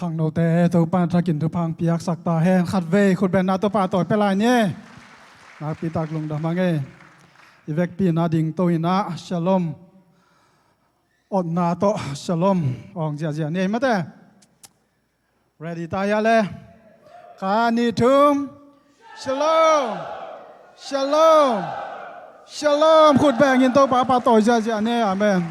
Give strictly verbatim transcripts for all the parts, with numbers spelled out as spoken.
Khangnote Topa in thakin thupha piaksak ta hen. Khatvei khutbetna tawh pahtawi pia lai ni. Nakpi tak lungdam hang e. I vekpi-in a dingto in ah shalom, otna tawh shalom awng ziahziah ni ei mate. Ready ta hia le? Khat, nih, thum. Shalom. Shalom. Shalom. Khut bengin Topa pahtawi ziahziah ni. Amen.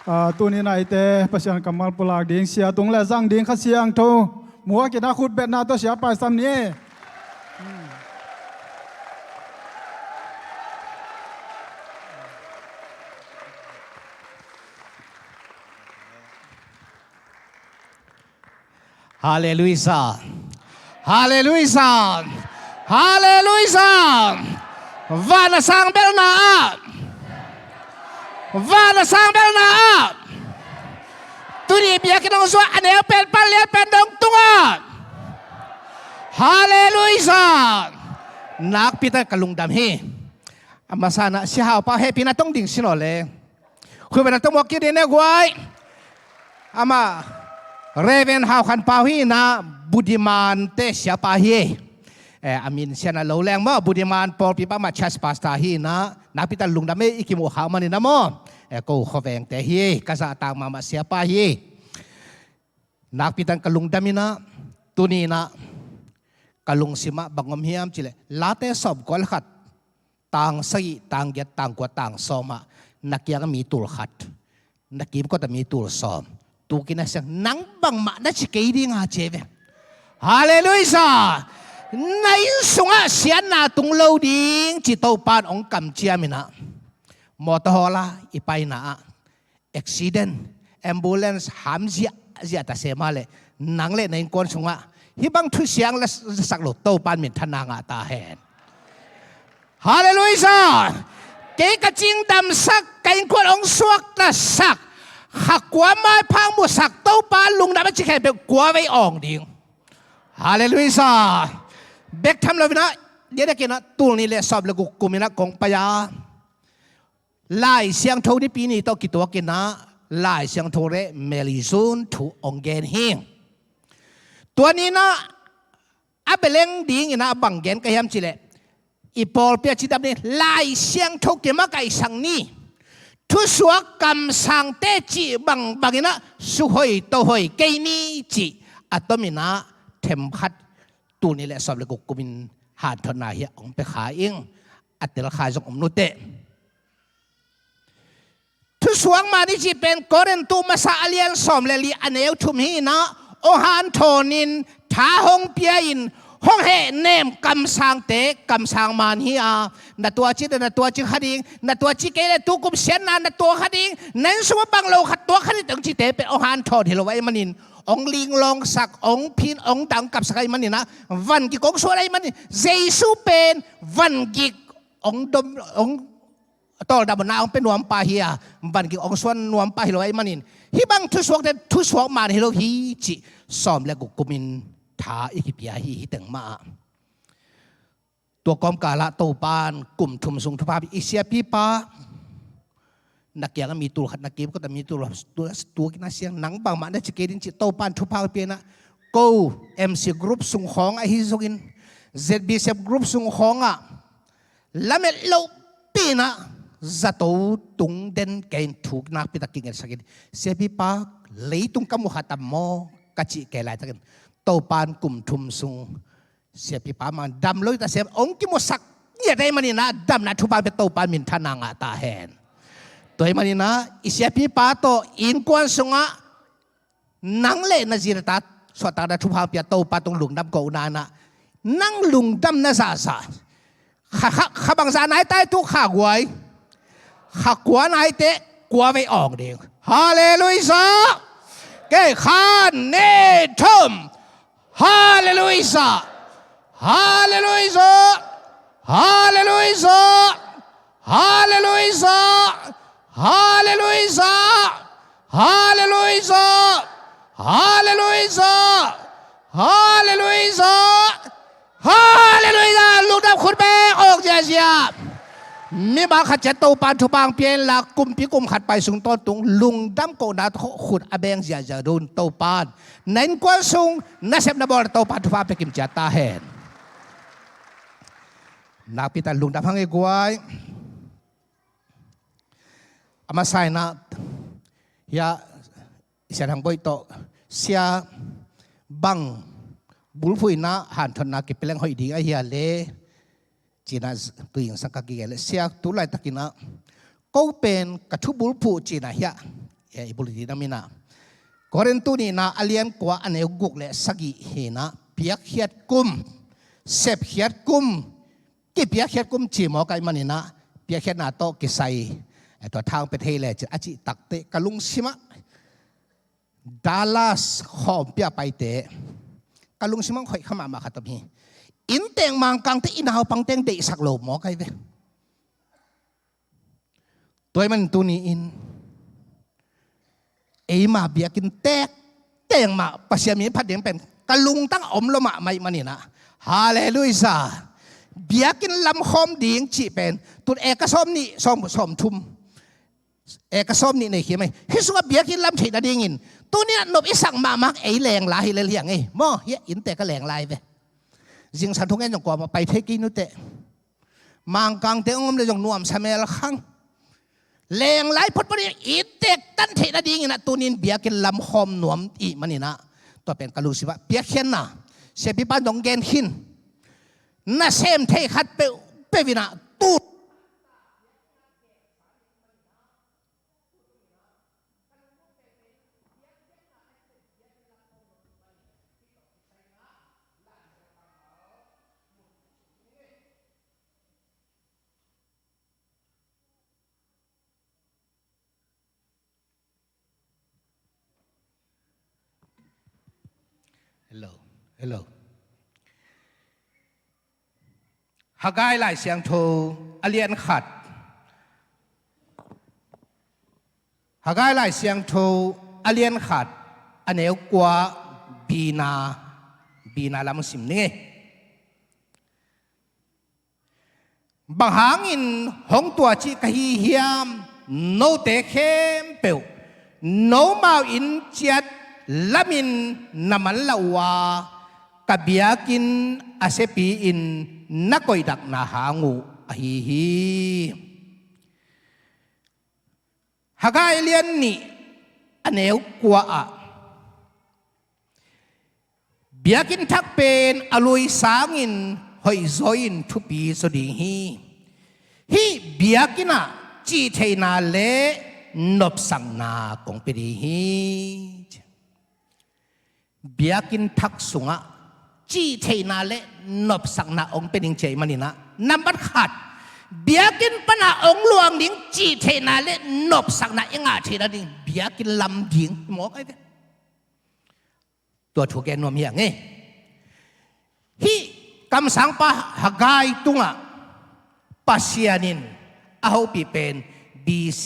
Ah, tuni-in ah eite Pasian kammal pulak ding, sia tung le zang ding Kha Siangtho muak in ah khutbetna tawh sia paisam ni. Halleluiah. Halleluiah. Halleluiah. Van a sang belna ah. Van a sang belna ah. Tuni biakinn hong zuak a neu pen, pan lian pen dong tungah. Halleluiah. Nakpi tak ka lungdam hi. A masa-in ah Sia Hau Pa hehpihna tawh ding sin aw le. Khutbetna tawh muak kik ding ne guai. Amah Reverend Hau Khan Pau hi in ah, Budiman te siapa hi. Eh, a min sian a lo leng maw, Budiman pawlpi pan amah church pastor hi in ah, nakpi tak lungdam e, i kimuh khak manin ah maw. Eh, ko khuavengte hi, ka zahtak mahmah siapa hi. Nakpi tak ka lungdam in ah, tuni-in ah ka lungsim ah bang om hiam cih leh, Late sawmkua le khat, tang sagih, tang giat, tang kua, tang sawm ah, na kiang ah mi tul khat, na kimkot ah mi tul sawm, tu-in a siang, nang bangmah na ci kei ding a ci ve. Halleluiah. Na inn sungah siatna tung lo ding ci Topa in hong kamciam in ah, mawtaw hawla i paina ah accident, ambulance, ham ziahziah ta se mah leh, nang le na innkuan sungah hih bang thu siang la sak lo, Topa in minthanna ngah ta hen. Halleluiah. Kei ka cing damsak, ka innkuan hong suaktasak, kha kua maiphak musak, Topa lungdam a ci khempeuh kua vei awng ding. Halleluiah. Bek tham lo-in ah, tua dek in ah, tul nih le sawm le guk kum in ah kong pai a, Lai Siangtho Nipi ni tawh kituak in ah, Lai Siangtho le Mary June thu hong gen hi. Tua ni-in ah, a beleng ding in ah bang gen ka hiam cih leh, i pawlpi ah cidam ni, Lai Siangtho kimakaihsak ni. Thusuak kamsangte cih bangbang in ah suhoih tohoih kei ni cih a tom in ah, themkhat, tul nih le sawm le guk kum in hanthotna hi a hong pia kha ing, a tel kha zong om nuteh. Thusuak man i cih pen Korintu masa a lian sawm le li a neu thum hi in ah, hong hanthawnin, tha hong pia-in, hong hehnem kamsangte kamsang man hi a, na tuaci le na tuaci kha ding, na tuaci kei le tu kum siatna na tuak kha ding, na inn sungah bang lo khat tuak kha ding tong cite pen hong hanthawn hi lo ahih manin, hong linglawngsak, hong phin, hong dangkapsak ahih manin ah, vangik hong suan ahih manin, Jesu pen vangik hong dom, hong tawldamna hong pia nuampa hi a, vangik hong suan nuampa hi lo ahih manin, hih bang thusuakte thusuak man hi lo hi cih sawm le guk kum in tha i kipia hi, hih teng mah ah. Tua kawmkal ah Topa in kum thum sung thupha pia i siapipa, na kiang ah mi tul khat, na kimkot ah mi tul khat, tu, tu-in a siang, nang bangmah na ci kei ding cih Topa in thupha pia in ah, ko M C group sung khawng ahi zongin, Z B C group sung khawng ah lamet lopi in ah zato tung den kei in, thu nakpi tak kingetsak in, siapipa, leitung ka mu kha tam maw ka cih kei laitakin, Topa in kum thum sung siapipa mah dam lo i ta sem, hong kimusak ngiat ahih manin ah, damna thupha pia Topa in minthanna ngah ta hen. Tua ahih manin ah, i siapipa tawh innkuan sungah nang le na zi na ta suahtakna thupha pia Topa tung lungdam ko uh na in ah, nang lungdamna zahzah, kha, kha, kha bangzah nai tai tu kha guai, kha kua nai teh kua vei awng ding. Halleluiah. Kei khan ne thum. Halleluiah. Halleluiah. Halleluiah. Halleluiah. Halleluiah. Halleluiah. Halleluiah. Halleluiah. Lungdam khut beng awng ziahziah. Mi bang khat ciat Topan thupha hong pia inla, kumpi kum khat pai sung tawntung lungdam kohna tawh khut a beng ziahziah ding un. Topan na innkuan sung nasep na bawl Topan thupha pia kim ciat ta hen. Nakpi tak lungdam hang ei guai. A masa in ah hiah Sia Thang Boih tawh, sia, bang bulphuhna hanthotna kipia leng hoih ding ahia le, ci-in ah, tu-in sang ka kigen leh, sia, tu laitakin ah ko pen ka thu bulphuh ci-in ah hiah, eh, i bulletin ah min ah, Korin tu nihna a lian kua a neu guk le sagih hi-in ah, piakkhiat kum, sepkhiat kum, kipiakkhiat kum ci mawk ahih manin ah, piakkhiatna tawh kisai, eh, tua thang pia thei leh ci-in a cih takteh ka lungsim ah Dallas khawmpi ah paite, ka lungsim ah hoih kha mahmah khat om hi. Inntek Mangkangte i naupangte deihsak lo mawk ahi ve. Tua ahih manin tuni-in eima biakinn tekteng mah Pasian min phat ding pen ka lungtang ah om lua mahmah ahih manin ah, halleluiah, biakinn lam khawm ding cih pen tun eka sawm nih, sawm, sawm thum, eka sawm nih nei khin mai. Hih sungah biakinn lam theih nadingin tuni-in ah nop i sak mahmah ei leng lai hi lel hi hang ei. Maw, hiah inntek ah leng lai ve. Zingsang thungen zong kuamah pai thei kei nuteh. Mangkangte hong om leh zong nuamsa mel khang. Leng lai photphot in inntek tan theih nadingin ah tuni-in biakinn lam khawm nuam i hih manin ah, tua pen ka lungsim ah piakkhiatna, siapipa in zong gen khin. Nasem thei khat peuhpeuh in ah tu Hello, hello. Haggai Lai Siangtho a lian khat. Haggai Lai Siangtho a lian khat, a neu kua, bina, bina lam sim ning ei. Bang hangin hong tua cih ka hi hiam? Note khempeuh nomau in ciat lamin na manlah uh a, ka biakinn a siapi-in na koihdakna hang uh ahi hi. Haggai lian nih, a neu kua ah, biakinn thak pen a lui sangin hoihzaw in thupi zaw ding hi. Hih biakinn ah cihtheihna le nopsakna kong pia ding hi. Biakinn thak sungah cihtheihna le nopsakna hong pia ding ci ahih manin ah, nambat khat, biakinn pan a hong luang ding cihtheihna le nopsakna i ngah theih nading biakinn lam ding mawk ahi ve. Tua thu gen nuam hi hang ei. Hih kamsangpa Haggai tungah Pasian in a hopih pen B C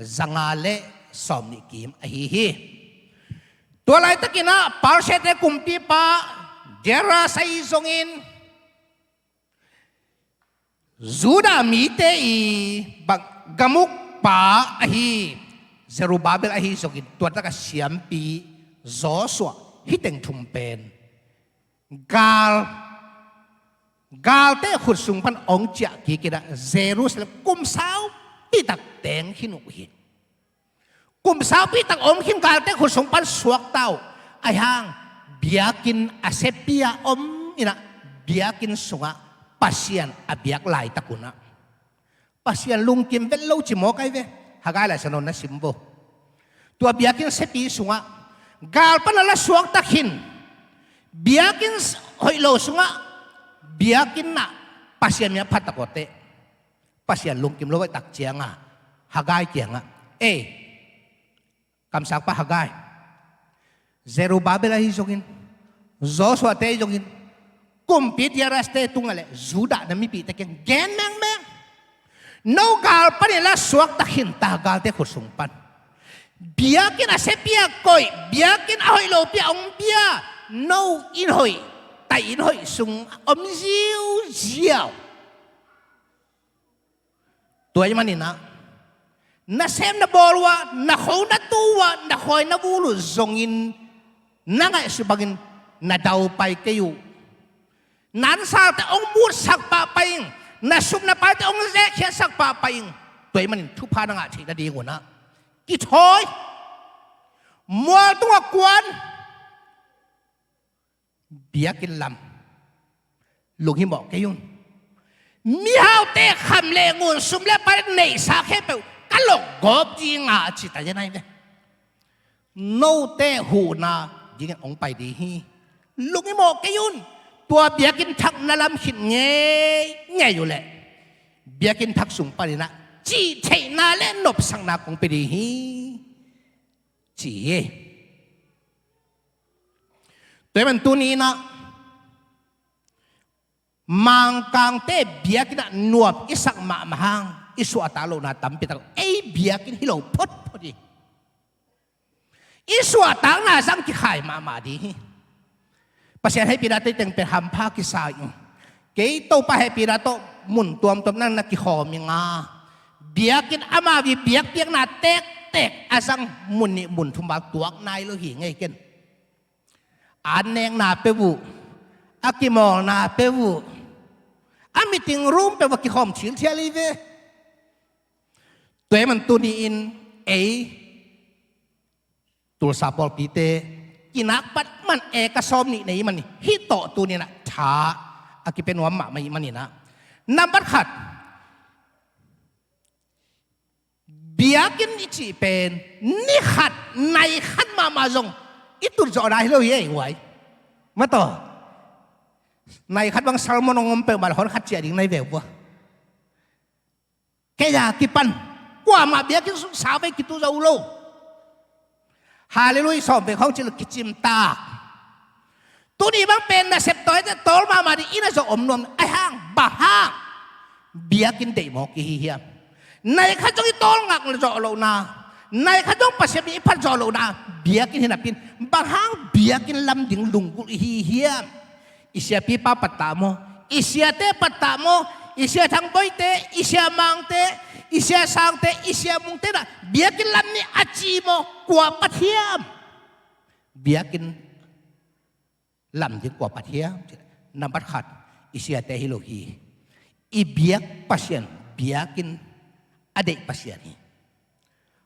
zanga le sawmnih kim ahi hi. Tua laitakin ah Persia-te kumpipa Darius ahi zongin, Judah mite i bang gamukpa ahi Zerubbabel ahi zongin, tua tak a siampi Joshua, hih teng thum pen gal, galte khut sung pan hong ciah kik in ah Jerusalem kum saupi tak teng khin uh hi. Kum saupi tak om khin, galte khut sung pan suakta uh. Ahi hang biakinn a siapi a om in ah, biakinn sungah Pasian a biak laitak un ah, Pasian lungkim vet lo ci mawk ahi ve. Haggai Lai Siangtho na sim vo. Tua biakinn siapi sungah gal pan a la suakta khin, biakinn hoih lo sungah, biakinn ah Pasian min a phat tak uh teh, Pasian lungkim lo a tak ciangah Haggai kiangah, ei, kamsangpa Haggai, Zerubbabel ahi zongin, Joshua-te ahi zongin, kumpi Darius-te tungah le Judah na mipihte kiang gen mengmeng. No gal panin la suakta khin ta, galte khut sung pan. Biakinn a siapi a koih, biakinn a hoih lopi a hong bia, no inn hoih, tai inn hoih sung om ziauziau. Tua ahih manin ah, na sem na bawl uh ah, na kho na tu uh ah, na khawi na vul uh zongin, na ngaihsut bangin na daupai kei uh. Na ansalte hong mutsak pahpah ing, na sum na paite hong zekkhiatsak pahpah ing. Tua ahih manin thupha na ngah theih nadingun ah kithawi, mual tungah kuan, biakinn lam lunghimawh kei un. Mihaute kham le ngun, sum le pai neihsa khempeuh ka lok gawp ding a, a ci ta hi ve. Note huhna dingin hong pai ding hi. Lunghimawh kei un. Tua biakinn thak na lam khit ngeingei uh leh, biakinn thak sung panin ah cihtheihna le nopsakna kong pia ding hi, ci hi. Tua ahih manin tuni in ah, Mangkangte biakinn ah nuam i sak mahmah hang, i suahtak lohna tampi tak, ei biakinn hi lo photphot hi. I suahtakna zang kikhai mahmah ding hi. Pasian hehpihna tei teng pen hampha kisa ing. Kei Topa hehpihna tawh mun tuamtuam nang na kikhawm ing a, biakinn ama vi biakpiakna tektek a zang mun nih mun thum val tuak nai lo hi ngei ken. A annekna peuh uh, a kimawlna peuh uh, a meeting room peuh uh a kikhawm thilthial hi ve. Tua ahih manin tuni in ei Tulsa pawlpite kinak pat man e ka sawm nih nei man hi. Hih tawh tuni in ah tha a kipia nuam mahmah ahih manin ah, nambat khat, biakinn i cih pen ni khat nai khat mahmah zong i tut zawhna hi lo hi ei, guai. Mataw, nai khat bang sermon hong om peuhmah le hon khat ciah ding nai ve uh a. Kei a kipan kuamah biakinn sung sa vei kitu zo lo. Halleluiah, sawm vei khawng cil kicimtak. Tuni bang pen nasep tawite tawl mahmah ding i na zawh om nuam, ahih hang bang hang biakinn deih mawk i hi hiam? Nai khat zong i tawlngak zawh lohna, nai khat zong Pasian min i phat zawh lohna biakinn hi napi in, bang hang biakinn lam ding lunggulh i hi hiam? I siapipa pattah maw? I siate pattah maw? I sia Thangboite, i sia Mangte, i sia Sangte, i sia Mungte in ah biakinn lam nih a ci maw? Kua pat hiam? Biakinn lam ding kua pat hiam? Nambat khat, i siate hi lo hi. I biak Pasian, biakinn a deih Pasian hi.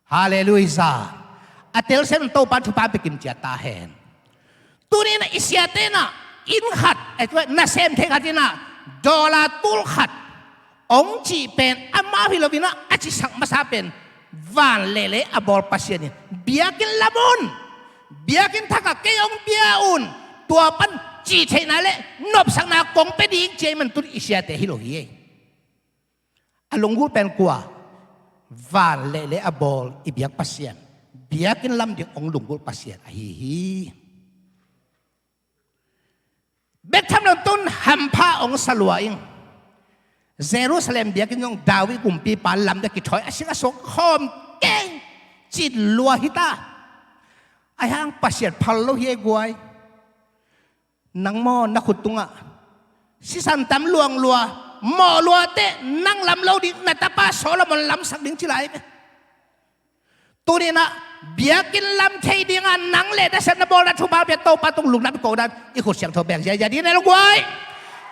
Halleluiah. A telsiam Topa thupha pia kim ciat ta hen. Tuni in ah i siate in ah inn khat, eh, nasem thei khat in ah dollar tul khat hong cih pen amau hi lo in ah, a cisak masa pen van le lei a bawl Pasian in biakinn lam un, biakinn thak ah kei hong pia un. Tua pan cihtheihna le nopsakna kong pia ding ci ahih manin tuni i siate hi lo hi ei. A lunggulh pen kua? Van le lei a bawl i biak Pasian, biakinn lam ding hong lunggulh Pasian ahi hi. Bek tham lo in tun hampha hong sa lua ing. Jerusalem biakinn zong David kumpipa lam ding a kithawi, a sing a suang khawm keng cin lua hi ta. Ahih hang Pasian phal lo hi ei, guai. Nang maw, na khut tungah sisan tam luang lua, mawh lua teh nang lam lo ding, na tapa Solomon lamsak ding ci lai ve. Tuni in ah biakinn lam thei ding a nang le na sem na bawl na thupha pia Topa tung lungdam i ko dan, i khut siangtho beng ziazia ding ne lo, guai.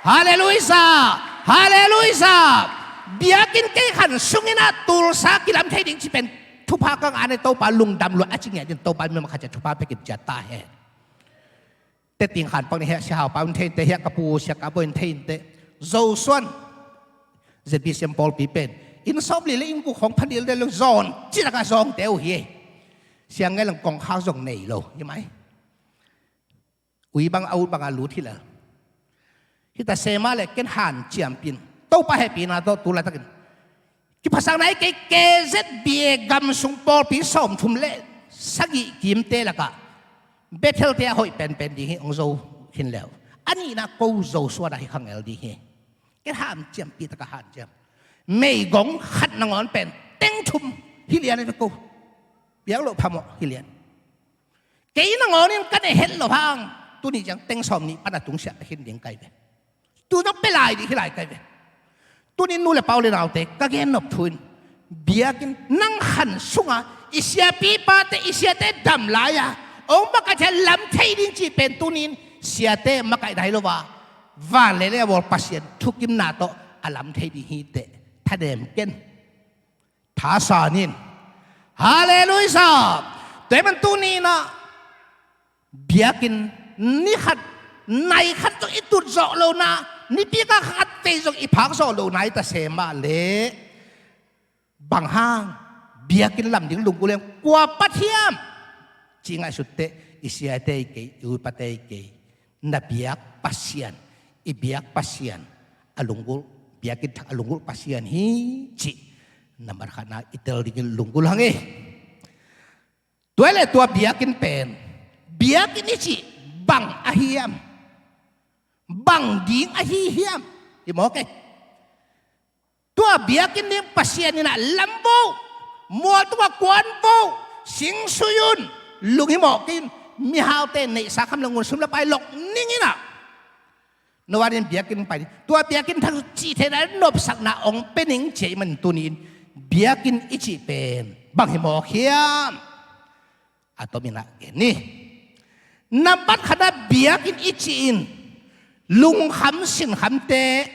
Halleluiah. Halleluiah. Biakinn kei khan sung in ah Tulsa kilam thei ding ci pen thupha ka ngah ne, Topa lungdam lua a ci ngiat ding, Topa in mi mah khat ciat thupha pia kim ciat ta hen. Teting khan pak ni hia, sia Hau Pa in thei in teh hia, ka pu sia Ka Bawi in thei in teh, Zo Suan, Z B C M pawlpi pen inn sawmli le inn guk hong pha dildel lo, zawn ci lak a zawngte uh hi. Siang ngai lang kongkhak zong nei lo hi mai. Ui bang a ut bang a lut hi lel. Hi ta se mah leh ken hanciam pin, Topa hehpihna tawh tu laitakin kiphasak nai kei. K Z B A gam sung pawlpi sawmthum le sagih kimte lakah Bethel-te a hoih penpen ding hi, hong zo khin le uh. A nihna ko Zo Suan ah hi khangel ding hi. Ken hanciam, pi tak a hanciam. Meigong khat nangawn pen teng thum hi lian hi ve ko. Piak loh phamawh hi lian. Kei nangawn in ka ne het loh hang, tuni ciang teng sawmnih pan a tungsiah pia khin ding ka hi ve. Tu zong pia lai ding hi lai ka hi ve. Tuni nu le pa, u le naute, ka gen nop thu in, Biakinn nang khan sungah i siapipate, i siate dam lai-a hong makaih thei a lam thei ding cih pen tuni-in siate makaihna hi lo a, van le lei a bawl Pasian thukimna tawh a lam thei ding hi teh thanem ken. Thasan in. Halleluiah. Tua ahih manin tuni-in ah biakinn ni khat, nai khat zong i tut zawh lohna, nipi kha khat vei zong i phak zawh lohna i ta se mah leh, bang hang biakinn lam ding lunggulh hiam, kua pat hiam cih ngaihsut teh, i siate hi kei, i upate hi kei. Na biak Pasian, i biak Pasian a lunggulh, biakinn thak a lunggulh Pasian hi cih nambat khatna i tel dingin lunggulh hang ei. Tua leh tua biakinn pen, biakinn i cih bang ahi hiam? Bang ding ahi hiam? Hi mawk ei. Tua biakinn ding Pasian in ah lam vo, mual tungah kuan vo, sing sui un, lunghimawh kei un, mihaute neihsa kham le ngun, sum le pai lok ning in ah, no a dingin biakinn pai ding, tua biakinn thak cih theihna nopsakna hong pia ning ci ahih manin tuni-in biakinn i cih pen bang hi mawk hiam? A tomin ah gen ni. Nambat khatna, biakinn i cih in lungkham sinkhamte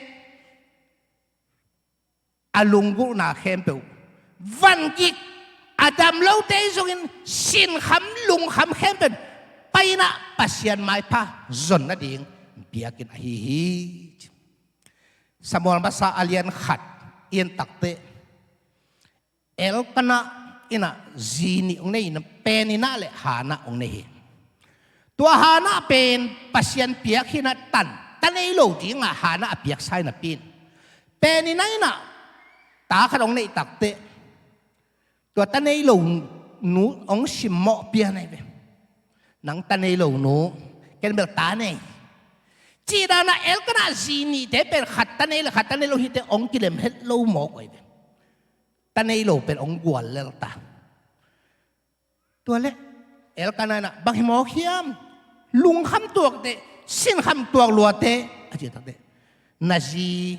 a lunggulhna khempeuh, vangik a dam lote zongin sinkham lungkham khempeuh pai-in ah Pasian maipha zon nading biakinn ahi hi. Samuel masa a lian khat i en takteh, Elkanah in ah zi nih hong nei hi, Peninnah le Hannah hong nei hi. Tua Hannah pen Pasian piak hi-in ah tan, ta nei lo ding a Hannah a piaksa hi napi-in, Peninnah in ah ta khat hong neih takteh, tua ta nei lo nu hong simmawh pian ahi ve. Nang ta nei lo nu, ken bel ta nei. Cih dan ah Elkanah zi nihte pen khat ta nei le khat ta nei lo hite hong kilem het lo mawk uh ahi ve. Ta nei lo pen hong gual lel ta. Tua leh Elkanah in ah, bang hi mawk hiam? Lungkham tuak teh, sinkham tuak lua teh, a cih takteh, na zi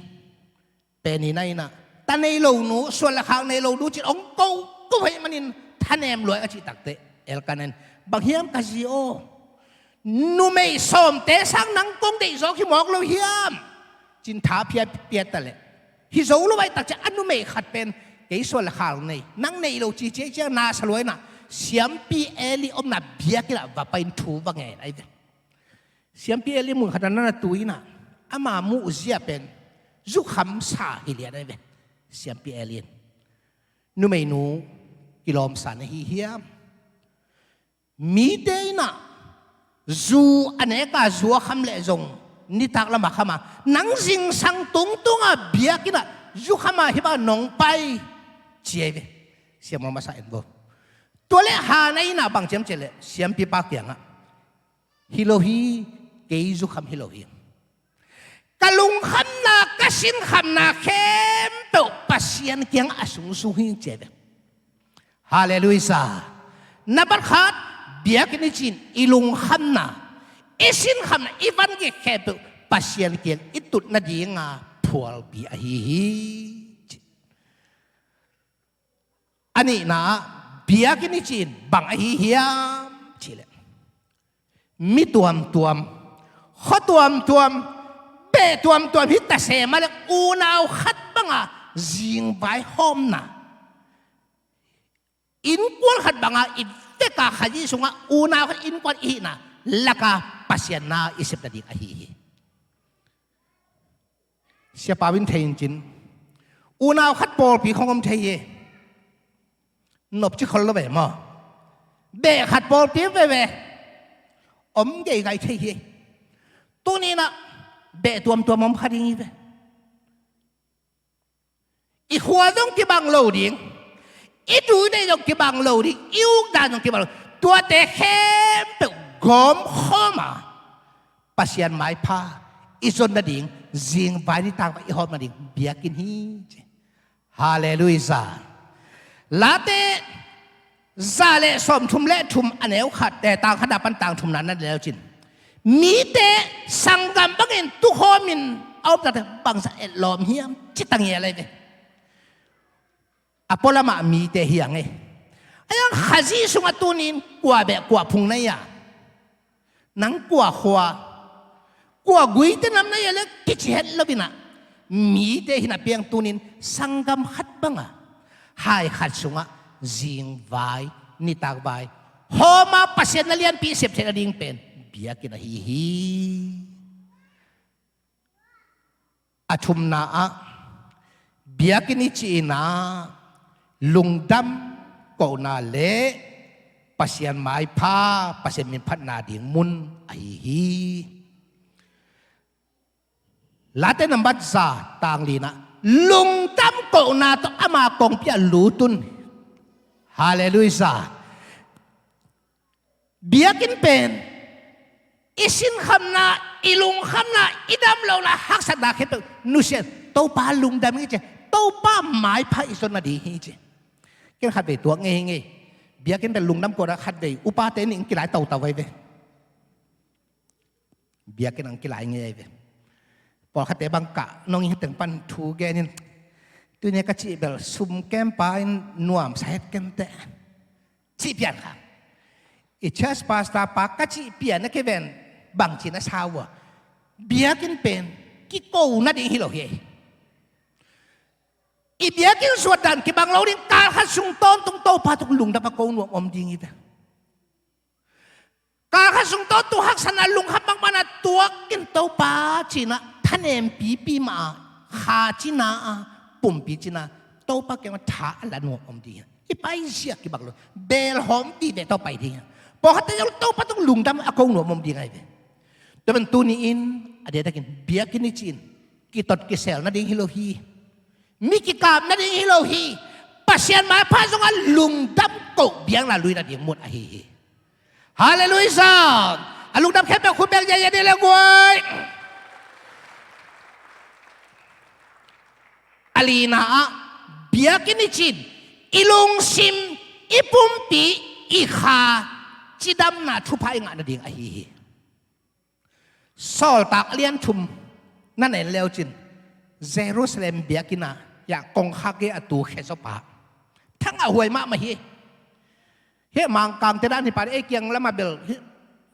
Peninnah in ah ta nei lo nu, suan le khak nei lo nu ci-in hong ko ko ahih manin thanem lua ing a cih takteh, Elkanah in, bang hiam ka zi aw, numei sawmte sang nang kong deih zawk hi mawk lo hiam? Ci-in tha phiat phiat ta leh, hi zo lo ahih tak ciang a numei khat pen kei suan le khak nei, nang nei lo ci ciang na sa lua-in ah, siampi Eli omna biakinn ah va pai-in thu va ngen ahi ve. Siampi Eli mun khat ah na na tu-in ah, ama muhzia pen zukhamsa hi lian ahi ve. Siampi Eli in, numeinu kilawmsa na hi hiam? Mite in ah zu a nek a, zu a kham leh zong nitak lam a kham a, nang zingsang tungtung a biakinn ah zu kham a hi bang nong pai, ci ahi ve. Samuel masa en vo. Tua leh Hannah in ah bang ci hiam cih leh, siampipa kiangah, hi lo hi, kei zu kham hi lo hi. Ka lungkhamna, ka sinkhamna khempeuh Pasian kiangah a sungsung hi, ci ahi ve. Halleluiah. Nambat khat, biakinn i cih in i lungkhamna, i sinkhamna, i vangik khempeuh Pasian kiang i tut nadinga phualpi ahi hi, ci. A nihna ah, biakinn i cih in bang ahi hiam cih leh, mi tuamtuam, khua tuamtuam, beh tuamtuam hi ta se mah leh, unau khat banga zingvai hawmna, innkuan khat banga i vek a, Khazih sungah unau khat innkuan i hihna laka Pasian na i sep nading ahi hi. Sia Pau in thei in cin, unau khat pawlpi khong om thei hi. Nop ci khol lo ve maw? Beh khat pawlpi veve om geigai thei hi. Tuni-in ah beh tuamtuam om kha ding hi ve. I khua zong kibang lo ding, i tuite zong kibang lo ding, i ukdan zong kibang lo. Tuate khempeuh gawmkhawm a, Pasian maipha i zon nading, zingvai nitak vai i hawm nading biakinn hi, ci. Halleluiah. Late za le sawmthum le thum a neu khat, eh, tang khatna pan tang thumna na leu cin, mite sanggam bangin tukhawmin a om takte bangzah etlawm hiam, ci ta ngial ahi ve. A pualamah mite hi ang e. Ai ang Khazih sungah tunin kua beh kua phung na hi a, nang kua khua, kua guite nam na hi a le kici het lo in ah, mite hi na piang tunin sanggam khat bangah hai khat sungah zingvai nitakvai hawma Pasian na lianpi sep theih nading pen biakinn ahi hi. A thumna ah biakinn i cih in ah lungdam kohna le Pasian maipha, Pasian min phatna ding mun ahi hi. Late nambat za tang li in ah lungdam kohna tawh ama kongpi ah lut un. Halleluiah. Biakinn pen i sinkhamna, i lungkhamna, i damlohna, haksatna khempeuh nusia in Topa lungdam hi ci a, Topa maipha i zon nading hi ci. Ken khatvei tuak ngei hi ngei. Biakinn pen lungdam kohna khatvei upate nih in kilai tautau vai ve. Biakinn ang kilai ngei ahi ve. Pawlkhatte bang kah nong ih teng pan thu gen in, tuni a ka cih bel sum kem pa in nuamsa het ken teh, cih pian kha. I church pastor pa ka cih pian a kiven bangci na sa uh a, biakinn pen kiko nading hi lo hi. I biakinn suah dan kibang lo ding, kal khat sung tawntung Topa tung lungdam a ko nuam om ding hi ve. Kal khat sung tawntung haksatna lungkham bangmah na tuak in Topa ci in ah thanem pipi mah a, kha cina a, pumpi cina, Topa kiangah tha a la nuam om ding hi. I paizia kibang lo, belhawm dih ve tawh pai ding hi. Pawlkhatte zong Topa tung lungdam a ko nuam om ding ahi ve. Tua pen tuni in a diakdiakin biakinn i cih in kitot kisel nading hi lo hi. Mi kikap nading hi lo hi. Pasian maipha zongah lungdam koh biakna lui nading mun ahi hi. Halleluiah. A lungdam khempeuh khut beng ziahziah dih le guai. A lina ah biakinn i cih in i lungsim, i pumpi, i kha cidamna thupha i ngah nading ahi hi. Sawltak a lian thum na na en leucin Jerusalem biakinn ah kongkhak i a tu khezopa thangah huai mahmah hi. Hih Mangkangte dan hi pah ei kiang lamah bel hih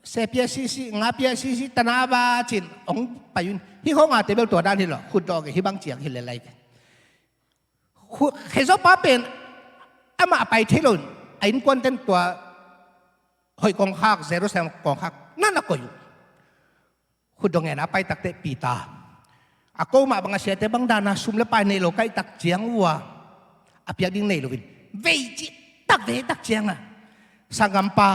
sepia sisi, ngapia sisi, tanaba cin hong pai un. Hih khongate bel tua dan hi lo, khutdawh kei hih bang ciang hi lelai kei. Khezopa pen amah a pai thei lo in a innkuanten tua hoih kongkhak, Jerusalem kongkhak na na koih uh. Khutdawh ngen a pai takteh Peter, a ko mah bang a siate bang dana sum le pai nei lo kaihtak ciang uh a, a piak ding nei loin vei cihtak veitak cianga, sanggampa,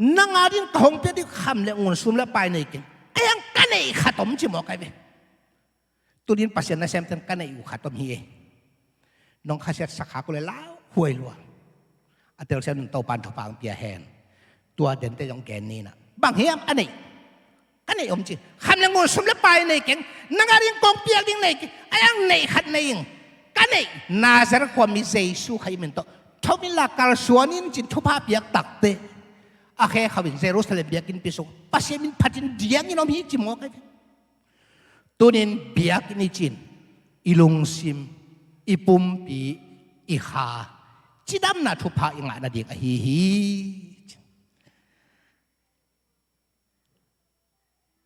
nang a ding ka hong piak ding kham le ngun sum le pai nei keng. Ai ang ka neih khat om ci mawk ai ve. Tunin Pasian nasemten ka neih uh khat om hi e. Nong khasiatsak khak uh le lauhuai lua. A telsiam nung Topan thupha ang pia hen. Tua dente zong gen ni na, bang hiam a neih? Ka neih om ci. Kham le ngun sum le pai nei keng. Nang a ding kong piak ding nei keng. Ai ang neih khat nei ing. Ka neih Nazareth khuami Jesu Khazih min tawh thomin la kalsuan in cin thupha piak takte a khe khauhin Jerusalem biakinnpi sung Pasian min phatin diangin om hi ci mawk ai ve. Tunin biakinn i cih in i lungsim, i pumpi, i kha cidamna thupha i ngah nading ahi hi.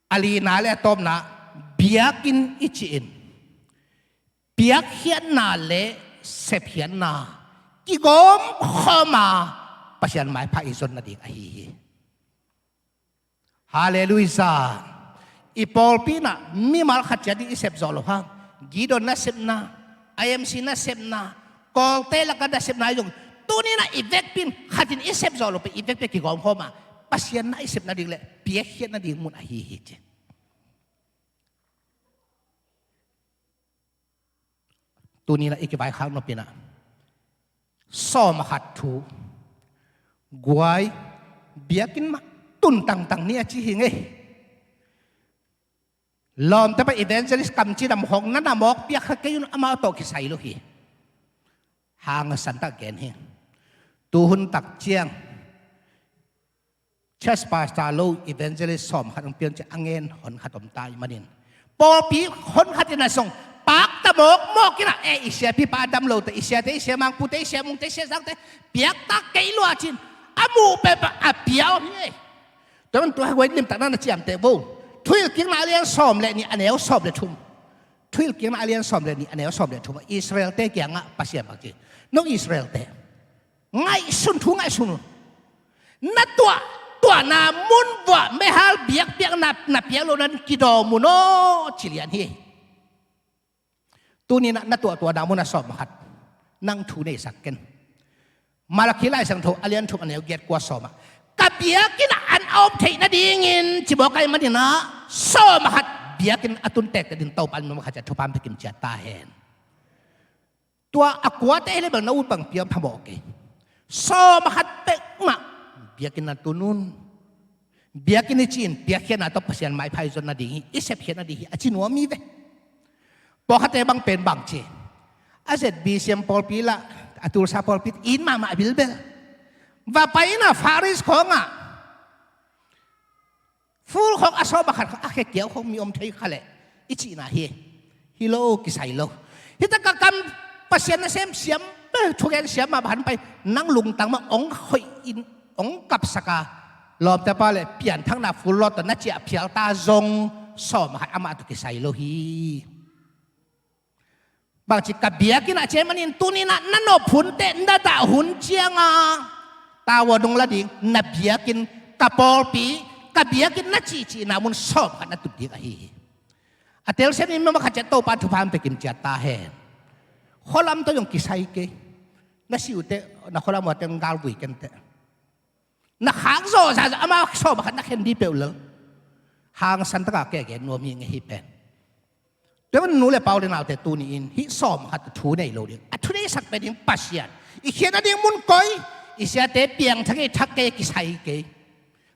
A lina le a tawpna, biakinn i cih in piakkhiatna le sepkhiatna kigawmkhawm a Pasian maipha i zon nading ahi hi. Halleluiah. I pawlpi in ah mimal khat ciat ding i sep zawh loh hang, Gideon nasepna, I M C nasepna, Kawlte lakah nasepna ahi zong, tuni in ah i vekpi in khat in i sep zawh loh pen i vekpi a kigawmkhawm a Pasian na i sep nading le piakkhiat nading mun ahi hi ci. Tuni in ah i kivaikhak nop in ah sawm a khat thu, guai, biakinn mah tun tangtang ni a ci hi ngei. Lawmte pa evangelist kamci dam hong na na mawk piak kha kei un, amau tawh kisai lo hi. Hangsan tak gen hi. Tuhun tak ciang church pastor lo evangelist sawm khat hong piang ci a ngen hon khat om ta i manin, pawlpi hon khat in a song pakta mawkmawk in ah, eh, i siapipa a dam lote, i siate, i siamangpute, i siamungte, i siazangte piaktak kei lua cin a muh peuhpeuh a pia om hi. Tua man tua hei guai limtakna na ciamteh vo. Thuhilhkikna a lian sawm le nih a neu sawm le thum. Thuhilhkikna a lian sawm le nih a neu sawm le thum ah Israelte kiangah Pasian bang ci, nong Israelte, ngaihsun, thu ngaihsun un. Na tuahtuahna mun vuah meihal biakpiakna na piak loh nan kidawm un aw, ci lian hi. Tuninah na tuahtuahna munah sawm khat nang thu neisak ken. Malakhi Lai Siangtho a lian thum a neu giat kua sawmah, ka biakinn ah an a om theih nadingin ci mawk ahih maninah sawm khat biakinn a tun tektek ding Topa in mawk khat ciat thupha pia kim ciat ta hen. Tua a kuate hi le bel na ut bang pia phamawh kei. Sawm khat peuhmah biakinn a tun un. Biakinn i ci-in piakkhiatna tawh Pasian maipha i zon nading hi, i sepkhiat nading hi a ci nuam hi ve. Pawlkhatte bang pen bang ci, a Z B C M pawlpi lah, a Tulsa pawlpi in mahmah bilbel va pai in ah Faris khawngah ful khawng a sawm a khat khawng a khe kiau khawng mi om thei kha leh i cihna hi. Hi lo, kisai lo. Hi tak a kam Pasian nasem siam, thugen siam mah bang han pai, nang lungtang mah ong hoih in ong kapsak a, lawmte pa le pianthakna ful lawt tawh na ciah phial ta zong sawm a khat amah tawh kisai lo hi. Bangci ka biakinn ah ciai manin tuninah na nop hun teh na dah hun cianga tawa dong la ding, na biakinn, ka pawlpi, ka biakinn na cihcihna mun sawm khat na tut ding ahi hi. A telsiam in mama khat ciat Topa thupha pia kim ciat ta hen. Khualam tawh zong kisai kei. Na si uh teh na khualam uh a teng galvui ken teh. Na khak zawh zahzah ama sawm a khat na khen dih peuh lel. Hangsan taka kei a gen nuam hi ngei hi pen. Tua man nu le pau le naute tuni-in hih sawm a khat thu nei lo ding, a thu neisak pen ding Pasian. I khiat nading mun koi, i siate piangthak kei, thak kei, kisai kei.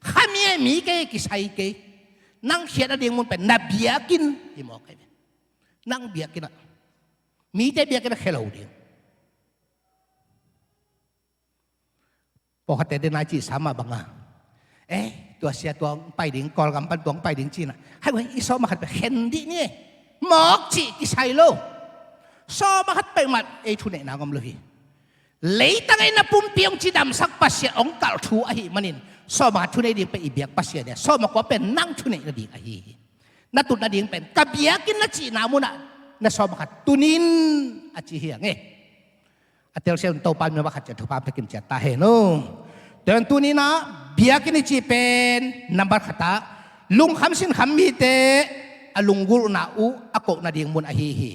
Khami e mi kei, kisai kei. Nang khiat nading mun pen na biakinn hi mawk kei. Nang biakinn ah, mite biakinn ah khe lo ding. Pawlkhatte den a i cih sa mah banga, eh, tua sia tua hong pai ding, Kawlgam pan tua hong pai ding cihna, hai ua i sawm a khat pia khen dih ni e. Mawk cih kisai lo. Sawm a khat peuhmah ei thuneihna ngom lo hi. Leitang ei na pumpi hong cidamsak Pasian hong kalh thu ahih manin sawm a khat thunei ding pia i biak Pasian e. Sawm a kua pen nang thuneih nading ahi hi. Na tut nading pen ka biakinn na cihna munah na sawm a khat tunin a ci hi a ngei. A telsiam Topa in mama khat ciat thupha pia kim ciat ta hen aw. Tua in tuninah biakinn i cih pen nambat khatah lungkham sinkham mite a lunggulhna uh a koh nading mun ahi hi.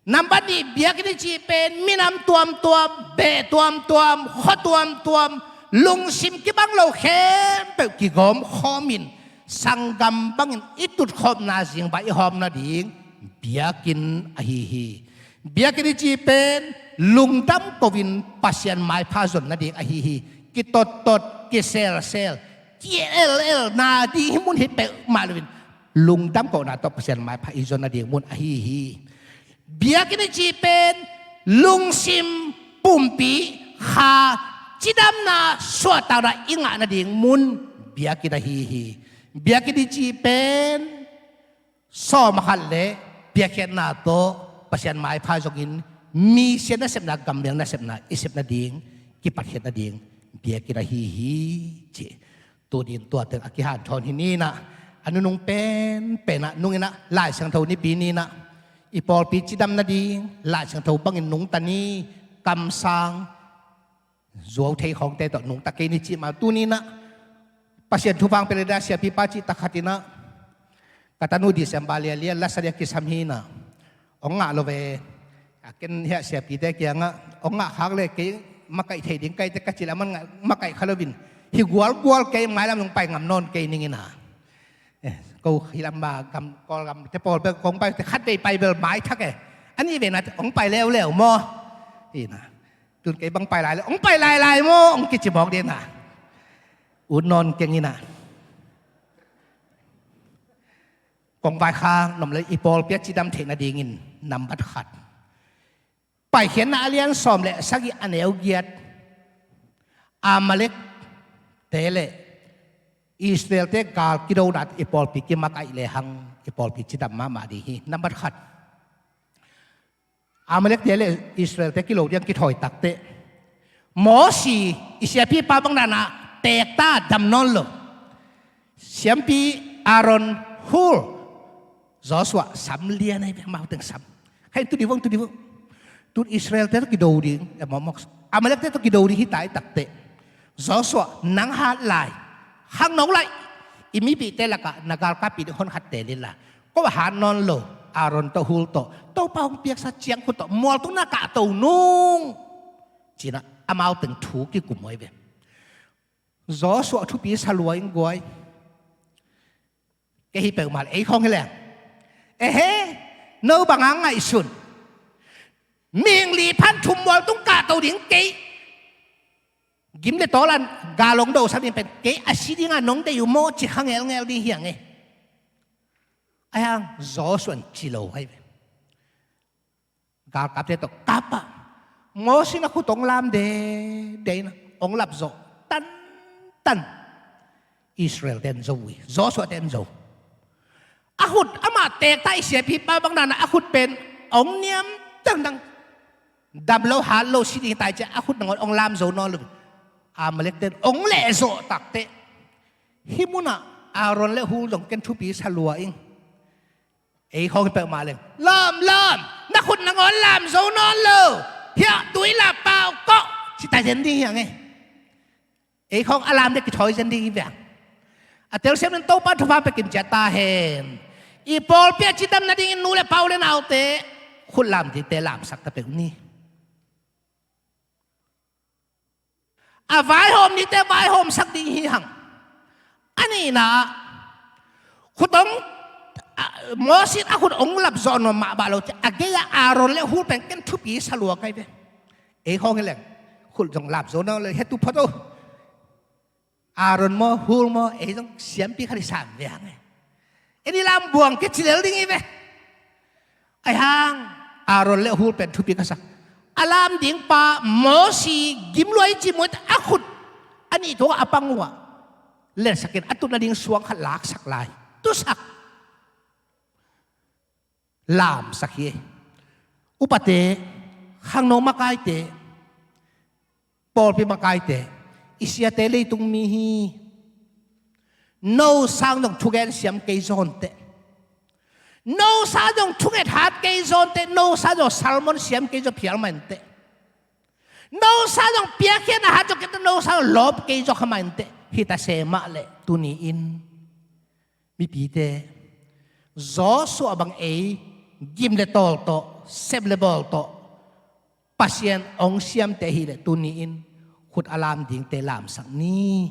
Nambat nih biakinn i cih pen minam tuamtuam, beh tuamtuam, khua tuamtuam, lungsim kibang lo khempeuh kigawm khawmin sanggam bangin i tutkhopna zingbai i hawm nading biakinn ahi hi. Biakinn i cih pen lungdam ko-in Pasian maipha zon nading ahi hi. Kitottot, kiselsel, ki-elel nading hi mun hi peuhmah loin lungdam kohna tawh Pasian maipha i zon nading mun ahi hi. Biakinn i cih pen lungsim, pumpi, kha, cidamna, suahtakna i ngah nading mun biakinn ahi hi. Biakinn i cih pen sawm a khat le piakkhiatna tawh Pasian maipha zongin mi sia nasepna, gambiang nasepna i sep nading, kipatkhiat nading biakinn ahi hi, ci. Tunin tua teng a kihanthawn hi ninah, a nunung penpenah nunginah Lai Siangtho nipi ninah i pawlpi cidam nading Lai Siangtho bangin nungta ni. Kamsang, zuau thei khawngte tawh nungta kei ni cih mah tuninah Pasian thupha pia le dah siapipa cih takhatinah ka tanu December lialia lasadia kisam hinah, hong ngah lo ve. A ken hiah siapite kiangah hong ngah khak le kei makaih thei ding kaite ka cih le aman ngah makaih kha loin hi gualgual kei, mailam hong pai ngam nawn kei ninginah. Eh, ko hilam ma gam, Kawlgam te pawl bel kong pai te khat vei pai bel maithak e. A nih vei na hong pai leuleu maw? Ina. Tun kei bang pai lai le hong pai lailai maw hong kici mawk dina. Ut nawn keng ina. Kong vaikhak nuam le i pawlpi a cidam theih nadingin nambat khat. Paikhiatna a lian sawm le sagih a neu giat. Amalekte le Israelte gal kidona i pawlpi kimakaih lehang i pawlpi cidam mahmah ding hi. Nambat khat. Amalekte le Israelte kilo ding kithawi takteh, Mosi, i siapipa bang danah teekta dam nawn lo. Siampi Aaron, Hur, Joshua sam lian ahi ve, amau teng sam. Khain tu dih vong, tu dih vong. Tun Israelte tawh kido ding, eh, mawkmawk, Amalekte tawh kido ding hi ta i takteh, Joshua, nang hat lai. Khangno lai. I mipihte lakah na galkappi ding honkhat teel inla, ko a hat nawn lo, Aaron tawh Hur tawh, Topa hong piaksa ciangkhut tawh mualtung na kahto nung, ci-in ah amau teng thu kikum uh ahi ve. Joshua thupi sa lua ing guai. Kei hi peuhmah le ei khawng hi leng, ehe, no bang a ngaihsun. Mihing li phan thum mualtung kahto ding kei, gim le tawl a gal hong dosak ding pen kei a si ding a nong deih uh maw, ci kha ngelngel ding hi hang e. Ahi hang Joshua in ci lo ahi ve. Galkapte tawh kap a, Mosi in a khut hong lam dede in ah hong lap zawh tantan. Israelte in zo uh hi, Joshuate in zo. A khut, amah teekta, i siapipa bang danah a khut pen hong niam dangdang. Dam lo, hat lo, si ding hi ta i ciah a khut nangawn hong lam zo nawn lo. Amalekte in hong lehzawh takteh, hih munah Aaron le Hur zong ken thupi sa lua ing. Ei khawng hi peuhmah leng, lawm, lawm, na khut nangawn lam zo nawn lo. Hiah tui la pau kawh, ci ta zen ding hi hang e. Ei khawng a lam ding kithawi zen ding hi ve. A telsiam in Topa thupha pia kim ciat ta hen. I pawlpi a cidam nadingin nu le pa, u le naute, khut lam dingte lamsak ta peuh ni. A vaihawm dingte vaihawmsak ding hi hang. A nihna ah, khut hong, a, Mosi in a khut hong lap zawh nawn mah bang lo ciah, a gei-ah Aaron le Hur pen ken thupi sa lua ka hi ve. Ei khawng hi leng, khut zong lap zo nawn lo, hia tu phot o. Aaron maw, Hur maw, ei zong siampi khat hi sam ve hang e. Ei ni lam buang kei ci lel ding hi ve. Ahi hang Aaron le Hur pen thupi ka sa. A lam ding pa Mosi gim lua i cih muh in a khut a nih thawk a pang uh a, lensak in a tut nading suang khat laksak lai, tusak, lamsak hi. Upate, khangno makaite, pawlpi makaite, i siate leitung mi hi. No sang dong thugen siam kei zaw inteh. No sang dong thunget hat kei zaw inteh. No sang dong sermon siam kei zaw phial mah inteh. No sang dong piakkhiatna hat zaw kei inteh. No sang dong lawp kei zaw kha mah inteh. Hi ta se mah leh tuni-in mipite, Joshua bang ei gim le tawl tawh, sep le bawl tawh Pasian hong siamte ahih leh tuni-in khut a lam dingte lamsak ni.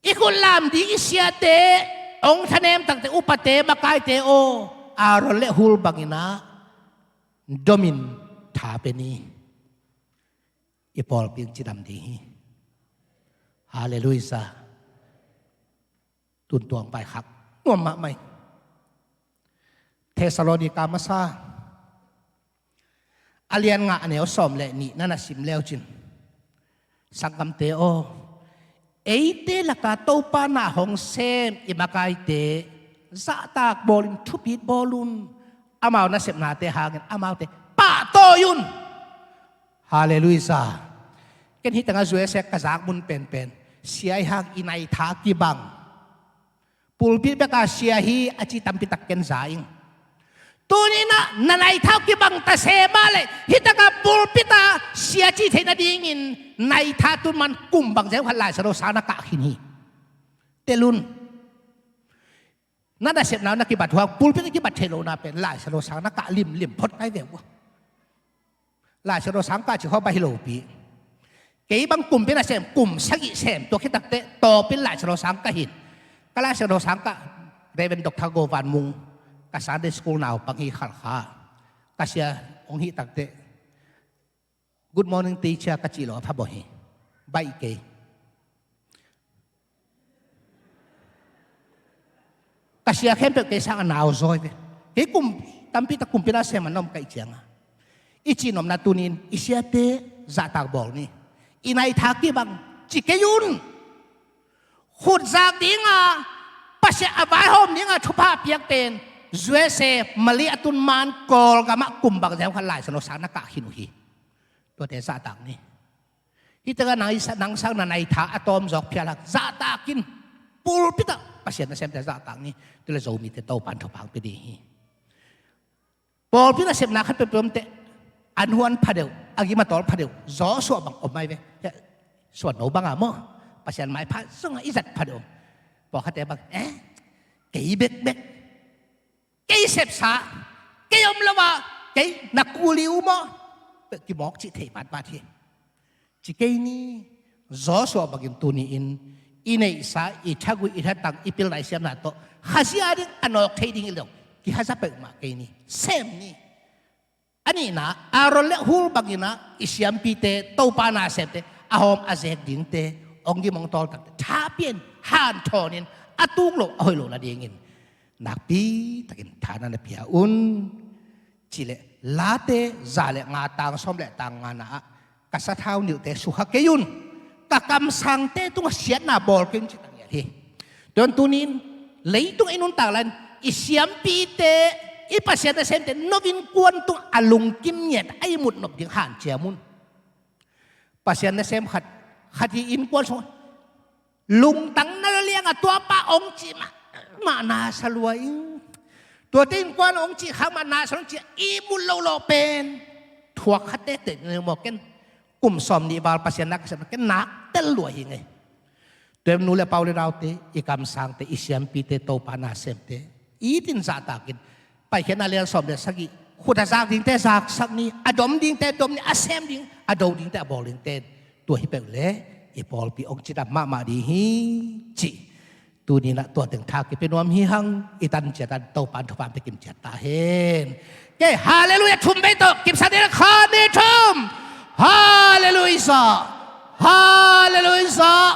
I khut lam ding i siate hong thanem takteh, upate, makaite aw, Aaron le Hur bangin ah domin tha pe ni. I pawlpi in cidam ding hi. Halleluiah. Tun tuang pai khak nuam mahmah ing. Thessalonika masa a lian nga, a neu sawm le nih na na sim leu cin, sanggamte aw, eite laka Topa na hong sem i makaite zahtak bawlin thupit bawl un. Amau nasepnate hangin amaute pahtawi un. Halleluiah. Ken hih tengah U S A ka zak mun penpen, sia i hang i naitha kibang. Pulpit beka sia hi a ci tampi tak ken za ing. Tuni-in ah na naitha uh kibang ta se mah leh, hih taka pulpit ah sia ci theih nadingin naitha tun man kum bang zel khat Laisiangtho sang na kah khin hi. Tel un. Na nasepna uh na kibat uh hang, pulpit a kibat theih lohna pen Laisiangtho sang na kah limlim phot kai ve uh. Laisiangtho sang kah cih khawng bang hi lopi. Kei bang kumpi nasem, kum sagih sem tua khit takteh tawpin Laisiangtho sang kah hi in. Ka Laisiangtho sang kah, Reverend Doctor Go Van Mung, ka Sunday School naupang hi, Khalkha. Ka sia hong hih takteh, "Good morning, teacher," ka cih loh a pha bawh hi. Baih kei. Ka sia khempeuh kei sang a nau zawi ve. Kei kum tampi tak kumpi nasem a na om ka hih ciangin, i cihnopna tuni-in i siate zahtak bawl ni. I naitha kibang ci kei un. Khut zak dinga, Pasian a vaihawm dinga thupha piak pen U S A, Malay a tun man Kawlgam ah kum bangzah khat Lai Siangtho sang na kah khin uh hi. Tuate zahtak ni. Hih tengah nang i sa-, nang sang na nai tha a tawm zawk phial hang zahtak in. Pulpit ah Pasian nasemte zahtak ni. Tua leh Zomite Topa'n thupha pia ding hi. Pawlpi nasepna khat peuhpeuh om teh, an huan phadeuh, a gim a tawl phadeuh, Joshua bang om mai ve. Suan no bang a maw, Pasian maipha zong a i zat phadeuh om. Pawlkhatte bang, eh, kei bekbek, kei sepsa, kei om lo a, kei na kuli uh maw, kimawk cih thei patpat hi. Ci kei ni. Joshua bangin tuni-in i neihsa, i thagui, i thatang, i pilna, i siamna tawh Khazih a ding a nawk thei ding i lo, kihaza peuhmah kei ni. Sem ni. A nihna, Aaron le Hur bangin ah i siampite, Topa nasemte, a hawm a zek dingte, hong gim hong tawl takte tha pia-in, hanthawnin, a tung loh a hoih loh nadingin nakpi takin tha na na pia un. Cih leh Late za le nga, tang sawm le tang ngana ah, ka sathau nilhte sukha kei un, ka kamsangte tungah siatna bawl kei un, ci ta ngiat hi. Tua ahih manin tuni-in leitung i nuntak lai-in i siampite, i Pasian nasemte, no innkuan tungah a lungkim ngiat a ihmut nop ding hanciam un. Pasian nasem khat, khat i innkuan sungah lungtang na liang a, tua pa hong cih mahmah na sa lua ing. Tuate innkuan hong cih khak mah na sa lua ing, ci-a ihmut loh loh pen thuak kha teitei ni maw. Ken kum sawmnih val Pasian na ka sem, ken nak tel lua hi ing ei. Tua ahih manin nu le pa, u le naute, i kamsangte, i siampite, Topa nasemte, it in zahtakin, Paikhiatna lian sawm le sagih, khut a zak dingte zaksak ni, a dom dingte dom ni, a sem ding, a do dingte a bawl dingte. Tua hi peuh leh i pawlpi hong cidam mahmah ding hi, ci. Tuni-in ah tua teng tha kipia nuam hi hang. I tan ciat a Topa'n thupha pia kim ciat ta hen. Kei Halleluiah thum vei tawh kipsak ding, khat, nih, thum. Halleluiah. Halleluiah.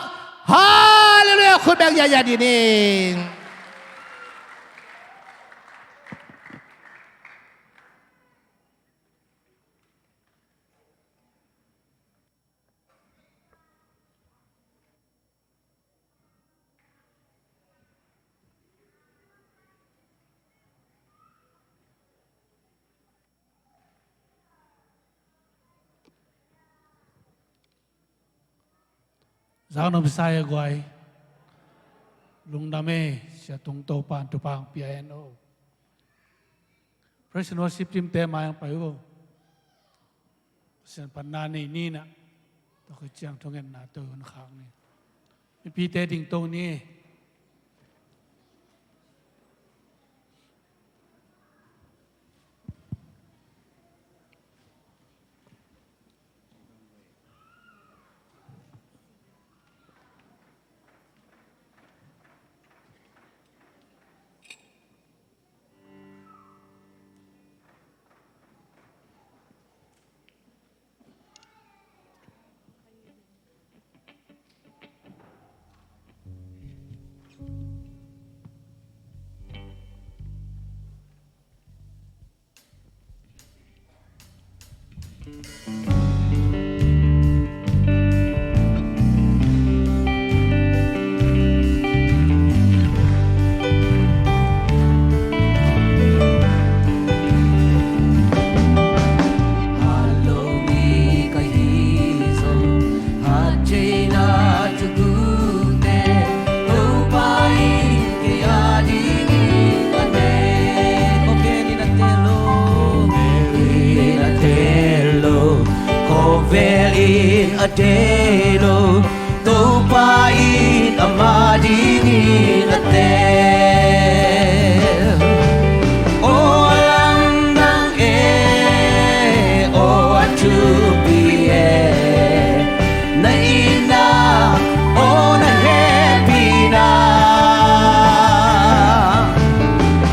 Halleluiah. Khut beng yaya dinin. Zang nopsa e guai. Lungdam e, Sia Tung, Topa'n thupha pia hen aw. Praise and worship team te mai hong pai un. Pasian phatna nei ni in ah, tua khit ciang thungetna tawh hun khak ni. Mipite ding to ni. Khawvel in a teel lo, Topa in ama dingin a teel. Aw a lamdang e, aw a thupi e, na itna, aw na hehpihna.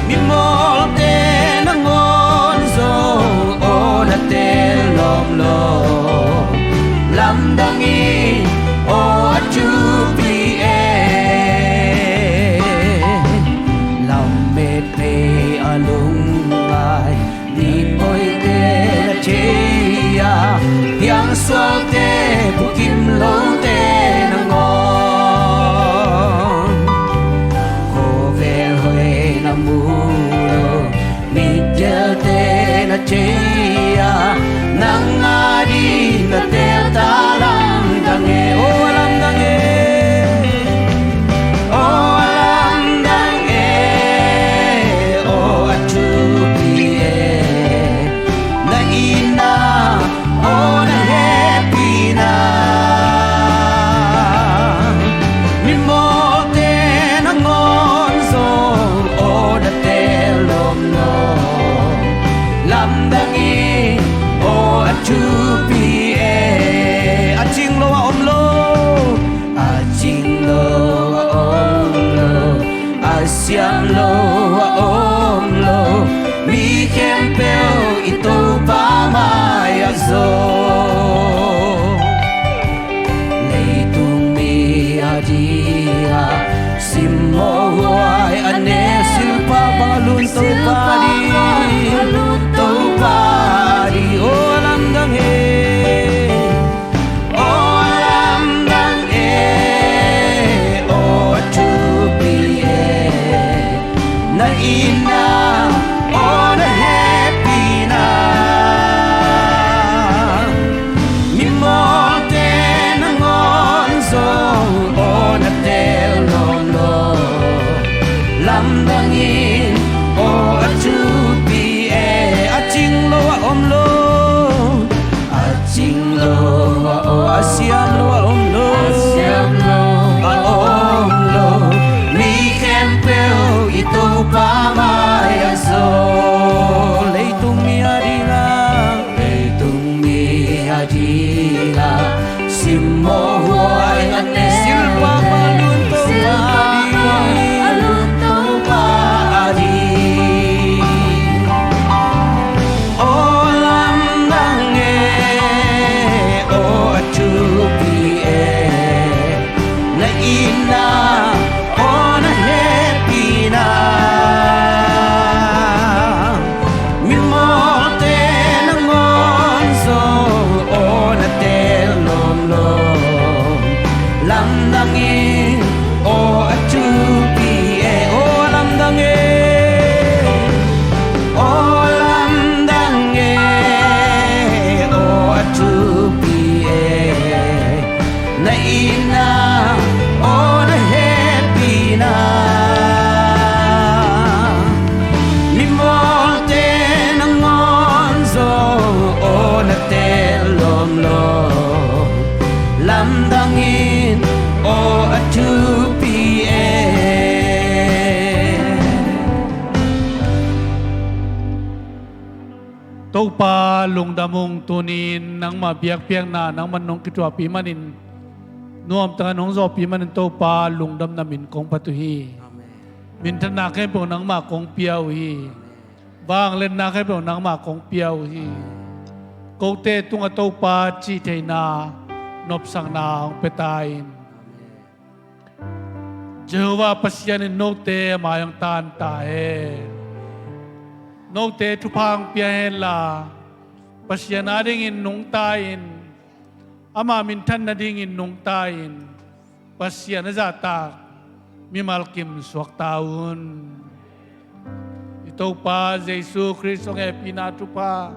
Mimawlte nangawn zong aw na teel lawmlawm. Lamdang in aw a thupi e. Lamet phei a lungngai, mi pawite na thei a, piangsualte bukim lote nangawn. Khawvel hoih na mu lo, Thei a, nang a ding a tel ta lamdang e, aw a lamdang e. Aw a lamdang e, aw a thupi e. Na itna, aw na hehpihna. Mimawhte nangawn zong aw na tel lawm lo. Lamdang in aw a thupi e. A cing lo a om lo. A cing lo a om lo. A siam lo a om lo. Mi khempeuh i Topa mai-ah zaw. Leitung mi a ding a simmawh huai a ne, silpa bang a lun Topa a ding, Topa a ding. Aw lamdang e, aw lamdang e, aw thupi e. Na itna, aw na hehpihna. Mimawhte nangawn zong aw na tel lawm lo. Lamdang in aw a thupi e. A cing lo a om lo. A cing lo a om, a siam lo a om lo. A siam lo a om lo. Mi khempeuh i Topa mai-ah zaw. Leitung mi a ding a, leitung mi a ding a simmawh huai a ne, silpa bang a lun Topa a ding, a lun Topa a ding. Aw lamdang e, aw a thupi e. Na itna, aw na hehpihna. Mimawhte nangawn zong aw na tel lawm lo. Lamdang in aw a thupi e, aw lamdang e. Aw lamdang e, aw a thupi e. Na itna, aw na hehpihna. Mimawhte nangawn zong aw na tel lawm lo. Lamdang in aw a thupi e. Topa lungdam ung, tuni-in nangmah biakpiakna nangman nong kithuahpih manin, nuamtaka nong zawhpih manin Topa lungdamna min kong phat uh hi. Amen. Minthanna khempeuh nangmah kong pia uh hi. Amen. Vangliatna khempeuh nangmah kong pia uh hi. Amen. Kote tungah Topa cihtheihna, nopsakna hong pia ta in. Amen. Jehovah Pasian in note a mai hong tan ta hen. Note thupha hong pia henla, Pasian adingin nungta in, ama minthan nadingin nungta in, Pasian a zahtak mimal kim suakta un. I Topa Jesu Khrist hong hehpihna thupha,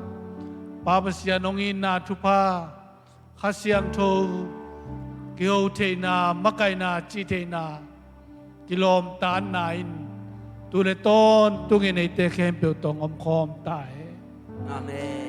Pa Pasian hong itna thupha, Kha Siangtho kiho theihna, makaihna, cih theihna, kilawmtatna in tu le tawntungin eite khempeuh tawh hong omkhawm ta hen. Amen.